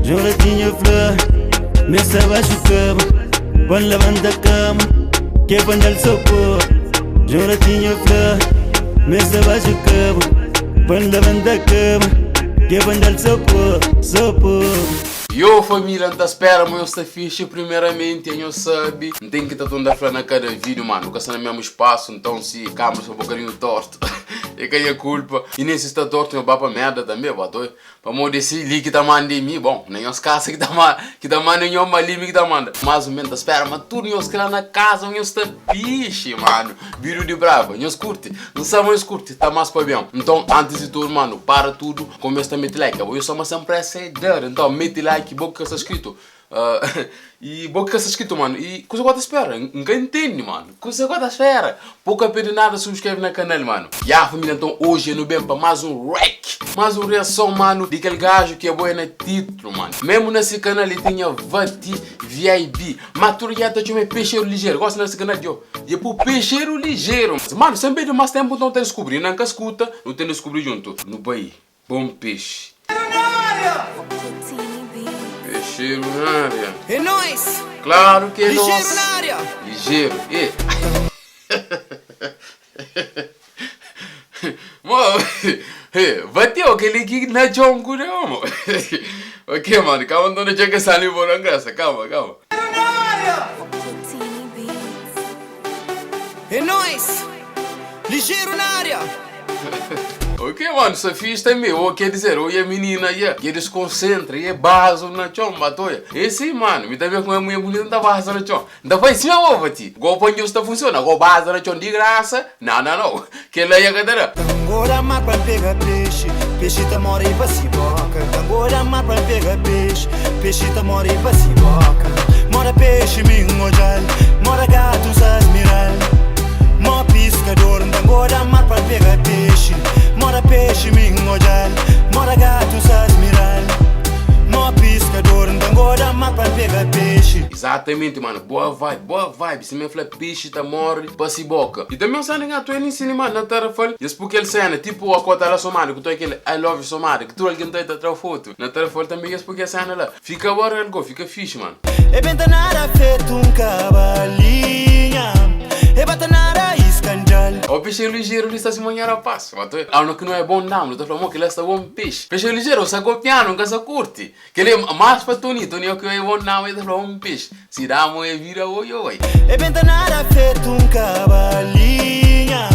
Jura tinha fla Me sta baxu kama Pa N labanta kama Ke pa N da-l sopor Jura tinha fla Me sta baxu kama Pa N labanta kama Ke pa N da-l sopor, sopor. Yo família, N ta spera ma nhos sta fixe Primeramenti nhos sabe N ten ki ta tunda fla na kada vídeo ma nu ka sta na mesmu spasu Nton si kamera sta un bokadinhu tortu é ka nha kulpa I nen si sta tortu nho ba pa merda tanbe ba toi Pamodi si li ki ta manda é mi, bon, na nhos kasa ki ta ki ta manda nho, ma li mi ki ta manda. Más o ménus, ta spera ma tudu nhos ki la na kaza nhos sta fixi, manu. Vídiu di braba, nhos kurti? N sa ma nhos kurti, ta más pa ben. Nton, antis di tudu, manu, para tudu, kumesa ta mete like. Abo nhos sa ma sen presa é dar. Nton, mete like, bo ki ka sta skritu. I bo ki ka sta skritu, manu. I kuza ku bo ta spera? N ka intendi, manu. Kuza ku bo ta spera? Bo ka perde nada subskreve na kanal, manu. Ya família, nton oji nu ben pa más un rec, más un reason, manu, di kel gaju ki abo é na titlu, manu. Memu na si kanal e tinha Vati VIB, ma tudu dia ta txoma e Pexeru Lijeru. Gosi na si kanal djo dja pu Pexeru Lijeru. Manu, sen perde más tempu nton ta diskubri. Nan ka skuta, nu ten diskubri djuntu. Nu bai. Bom peixe. Peixeiro na área. É nóis! Claro que é Ligeiro nós. na área! Ligeiro. E. Mo, hey, bateu aquele aqui na jongo né, mo. Ok, mano, calma, não deixa que sali por graça. Calma, calma. É nóis! Ligeiro na área! Ok mano, sa fixe também, ou quer dizer, ou a menina ia, ia desconcentra, ia baza na chão, batoia. E sim, mano, me também com a mulher bonita não tá baza na chão. Não vai sim, ô, bati. Go panho está funciona, go baza na chão de graça. Não, não, não. Que lá ia cadê? Tangoda mar pra pega peixe, peixe tá morre pa si boca. Tangoda mar pra pega peixe, peixe tá morre pa si boca. Mora peixe mingodjal, mora gato sasmiral. Mó piscador, tangoda mar pra pega peixe. Mora peixe mingodjal, mora gato sasmiral. Mó piscador, tangoda mar pra pega peixe. Exatamente, mano. Boa vibe, boa vibe. Se me fla peixe tá morre, pa si boca. E também o nga tu é nem cinema na Tarrafal. E porque ele cena, tipo a cota lá somada, que tu é aquele I love you somada, que tu alguém tá tá foto. Na Tarrafal também esse porque cena lá. Fica baralho, fica fixe, mano. E benta nada feito um cavalinha E bata nada escandal O peixe ligeiro ali está se manhar rapaz. Ah, no que não é bom não, não tá falando que ele está bom peixe. Peixe ligeiro, só copiando, nunca se curte. Que ele é mais para Tony, Tony é o que é bom não, ele tá falando bom peixe. Se dá mulher vira oi oi. E benta nada feito um cavalinha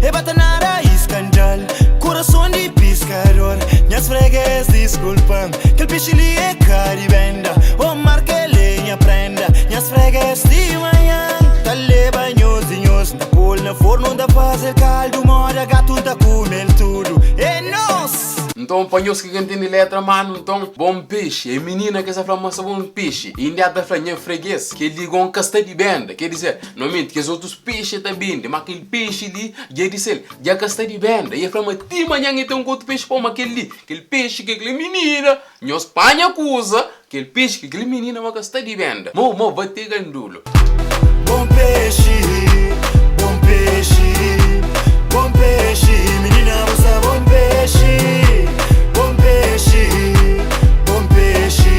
E bata nada escandal Coração de pescador Minhas freguês desculpam Que o peixe ali é caribenda O mar que lenha prenda Minhas freguês de manhã Tá leva nhozinhos Da pôr na forno da fazer caldo Mora gato da comer tudo É nós! Então, pa nhos que entende letra, mano, então, bom peixe. É menina que essa fala, mas bom peixe. E ainda tá falando, freguês, que ligam casta de venda. Quer dizer, normalmente, que os outros peixes tá vende, mas aquele peixe ali, já disse ele, já casta de venda. E ele fala, mas ti manhã tem um outro peixe, pô, mas aquele ali, aquele peixe que aquele menina, nhos panha acusa, aquele peixe que aquele menina, mas casta de venda. Mo, mo, vai ter gandulo. Bom peixe, bom peixe, bom peixe, menina usa bom peixe, bom peixe, bom peixe,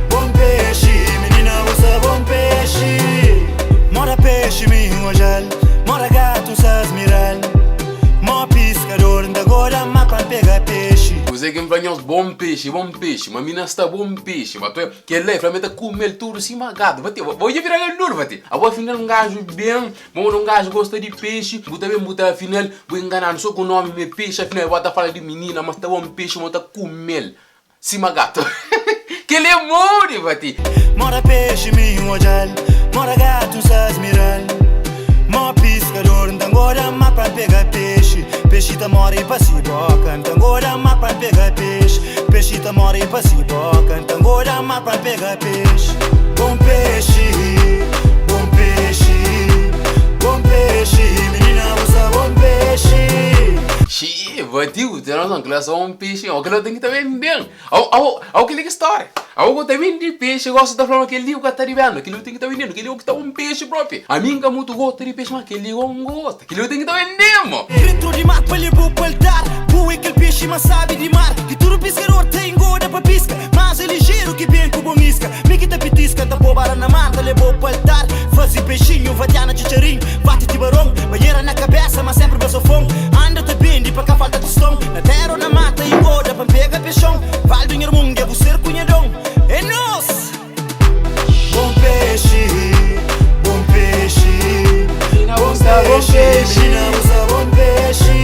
bom peixe, menina usa bom peixe. Mora peixe, minhojal, mora gato, sasmiral, mó pescador, agora mapa pega peixe. Você que me fala, bom peixe, bom peixe, mas mina está bom peixe, mas tu é que ele fala, meta comer tudo assim, magado, vai ter, vou virar ganduro, vai ter. Agora afinal um gajo bem, bom, um gajo gosta de peixe, vou também botar afinal, vou enganar, só com o nome me peixe, afinal bota fala de menina, mas tá bom peixe, mas tá comer, cima gato. Que ele é mole, vai ter. Mora peixe, minhojal, mora gato, sasmiral. Mó pescador, agora mapa pega peixe. Peixe tá morre pa si boca, agora mapa pega peixe. Peixe tá morre pa si boca, agora mapa pega peixe. Bom peixe, bom peixe, bom peixe, menina usa bom peixe. Xi, bateu, tem razão, que é só um peixe, ó, que tem que estar vendendo. Ao, ao, ao que liga história. Ao que tá vendendo peixe, gosta de falar aquele livro que tá vendendo, aquele tem que estar vendendo, aquele que tá um peixe próprio. A mim que muito gosta de peixe, mas aquele não gosta, aquele tem que estar vendendo. Dentro de mar, pra levar pro altar. Boa aquele peixe, mas sabe de mar. Que tudo pescador tem goda pra pesca. Mas nha irmon dja bu ser kunhadon É nos! Bom pexi, bom pexi Menina, Bom bu sta bom pexi, pexi. menina bu sta bom pexi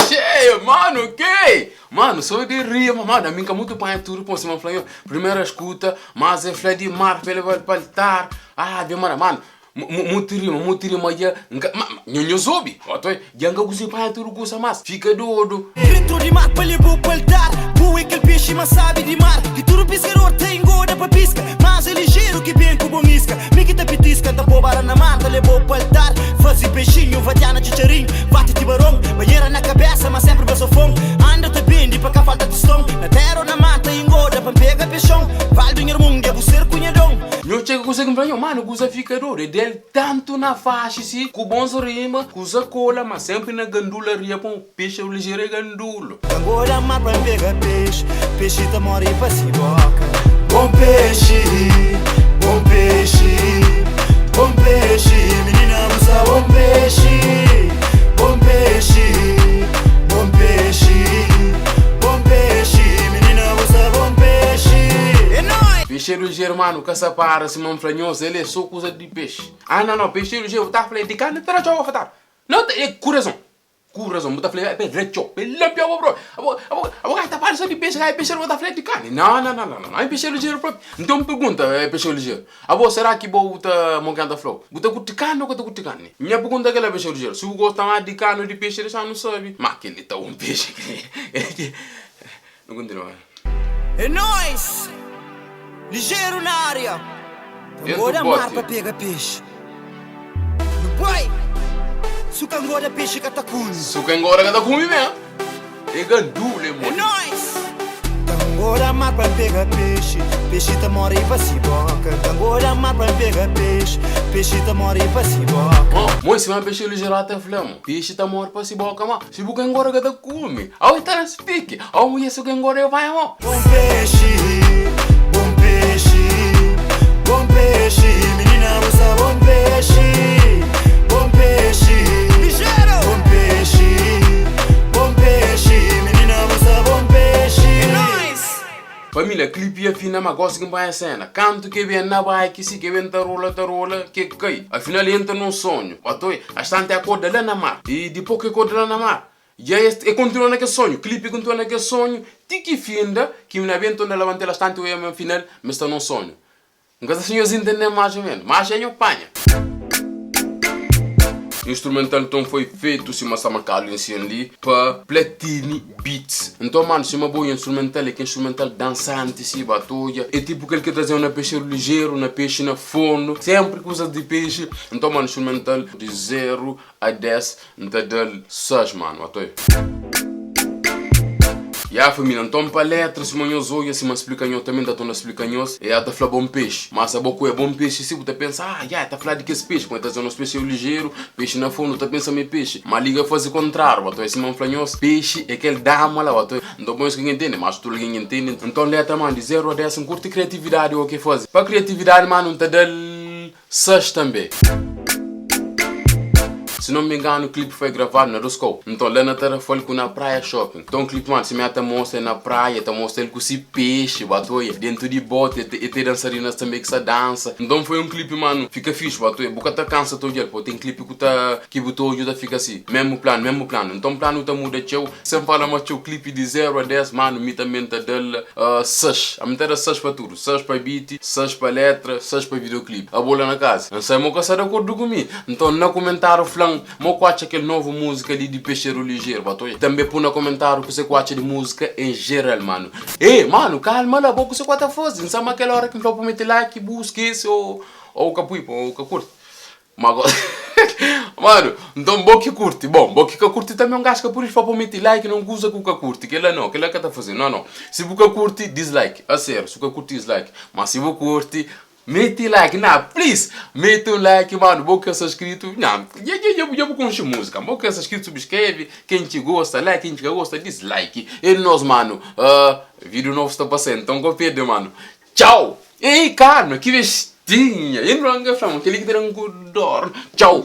Cheio, mano, ok? Mano, só de rima, mano, a mim que muito panha tudo, pô, se me fala, primeira escuta, mas é fla de mar, pele vai para altar, ah, bem, mano, mano, mutu rima, mutu rima, ya, nka, ma, nho zobi, otoy, ya nka kusi panha tudo kusa mas, fica doido. Dentro di mar pa leba-u pa altar Bu é kel pexi más sábi di mar Ki tudu piskador ta ingoda pa piska Mas é lijeru ki ben ku bon iska Mi ki ta pitiska N ta pô bara na mar Ta leba-u pa altar Faze pexinhu, vadiana txitxarinhu Vati tibaron, banhera na kabesa Ma senpri basofon Anda ta bende pa ka falta tiston Na tera o na mar ta ingoda Pa N pega pexon Valdu nha irmon dja bu ser kunhadon. Nho txega kusa ki N fla nho, manu kusa fika dodu, é del tantu na faxi si, ku bons rima, kusa kola, ma senpri na gandula ria pa un pexi lijeru é gandulu. Kangoda mar pa pega pexi, pexi ta more pa si boka. Bom pexi, bom pexi, bom pexi, minina bu sta bom pexi, bom pexi, bom pexi, bom pexi, minina bu sta bom pexi. É nóis! Pexeru lijeru manu ka sa para sima N fla nhos, el é so kuza di pexi. Ah não não, pexeru lijeru ta fla é di karni ta da txau pa Não, é ku razon. Ku razon bu ta fla pe retxo pe lampiau bo bro abo abo abo ka ta fala so di pexi ka pexeru bo ta fla di karni no no no no no ami pexeru lijeru propi nton pergunta pexeru lijeru abo sera ki bo bu ta mo ken ta flau bu ta kurti karni o ka ta kurti karni nha pergunta kela pexeru lijeru si bu gosta mas di karni o di pexi dexa nu sabi ma keli ta un pexi ki nu kontinua. É nóis! Lijeru na ária. Dentu Kangoda mar boti. pa pega pexi. Nu bai! Su kangoda pexi ka ta kume. Su kangoda ka ta kume mesmu. É gandula é É modi. nóis! Kangoda mar pa pega pexi, pexi ta more pa si boka. Kangoda mar pa pega pexi, pexi ta more pa si boka. Mo, mo sima pexi lijeru ata fla mo, pexi ta more pa si boka ma si bu kangoda ka ta kume. Au e ta na spiki. Au mudjer su ken gorda eu panha mo. Bom pexi, bom pexi, bom pexi, minina bu sta bom pexi, bom pexi, Ligeiro! bom pexi, bom pexi, minina bu sta bom pexi. É nóis! Família, clipe ia fina ma gosi ki N panha sena. Kantu ke ben na bike si ke ben ta rola ta rola ke kai. Afinal entra num sonho. Atoi, astanti akorda la na mar. E dipos ke korda la na mar, Dja es e kontinua na kes sonhu, klipi kontinua na kes sonhu ti ki finda ki na ben torna labanta el astanti oia ma final ma es sta na un sonhu. N ka sa si nhos intende más o ménus, má xa nho panha. Instrumental nton foi fetu sima sta markadu li nsin li pa Platini Beats. Nton manu sima bo instrumental é ki instrumental dansanti si ba ta odja é tipu kel ki trazeu na pexeru lijeru, na pexi na fornu, senpri kuzas di pexi. Nton manu instrumental di zeru A 10 N ta da-l 6 manu atoe. Ya família, nton pa letra sima nhos odja, sima N splika nho tanbe N ta torna splika nhos, e a ta fla bon pexi. Ma sa bo ku e bon pexi si bu ta pensa, ah ya e ta fla di kes pexi, kuma e ta dze nos pexi é lijeru, pexi na fornu, ta pensa ma e pexi. Ma liga faze kontráriu, atoe sima N fla nhos, pexi e kel dama la, atoe. Nton pa nhos ka ntende, mas tudu algen ntende. Nton letra manu di 0 a 10 N kurti kriatividadi o ke faze. Pa kriatividadi manu N ta da-l 6 tanbe. Si non mi engano clip foi gravado na 2 kau. Nton la na Tarrafal ku na Praia Shopping. Nton clip mano sima el ta mostra el na praia, el ta mostra el ku si pexi, ba ta oia dentu di boti, el te dansarinas tanbe ki sa dansa. Nton foi un clip mano fika fixi, ba ta oia bu ka ta kansa ta odjal, po ten clip ku ta ki bu ta odja bu ta fika si, mesmu planu, mesmu planu. Nton planu ta muda txeu. Sen fala ma txeu clip di 0 a 10 mano mi tanbe nta dal 6. Ami nta da 6 pa tudu. 6 pa beat, 6 pa letra, 6 pa videoclip. Abo la na casa, N sai mo ka sa di acordo ku mi. Nton na comentario flan mo ku atxa kel novo musica li di Pexeru Ligeiro. Ba ta odja. Tambe pu na comentario kuse ku atxa di musica em geral mano. Ê mano calma la bo kuse ku ata fazi. N sa ma kel hora ki N flau pa mete like bu skese ou ou ka pui ou ka curti. Ma go Mano, nton bo ki kurti, bon, bo ki ka kurti tanbe un gaxu ka pudi fla pa meti like na un kuza ku ka kurti, kela no, kela ka ta faze, no no. Si bu ka kurti, dislike, a serio, si bu ka kurti dislike, ma si bu kurti, meti like, na, please, meti un like, mano, bo ki ka sta skritu, nha, dja dja dja bu konxe musika, bo ki ka sta skritu subskreve, ken ki gosta like, ken ki ka gosta dislike, e nos mano, video novo sta pa sai, nton ka perde mano, Tchau! Ei, karma, ki bestinha! E nu ka fla ma kel-li ki ta da-m ku dor. Tchau!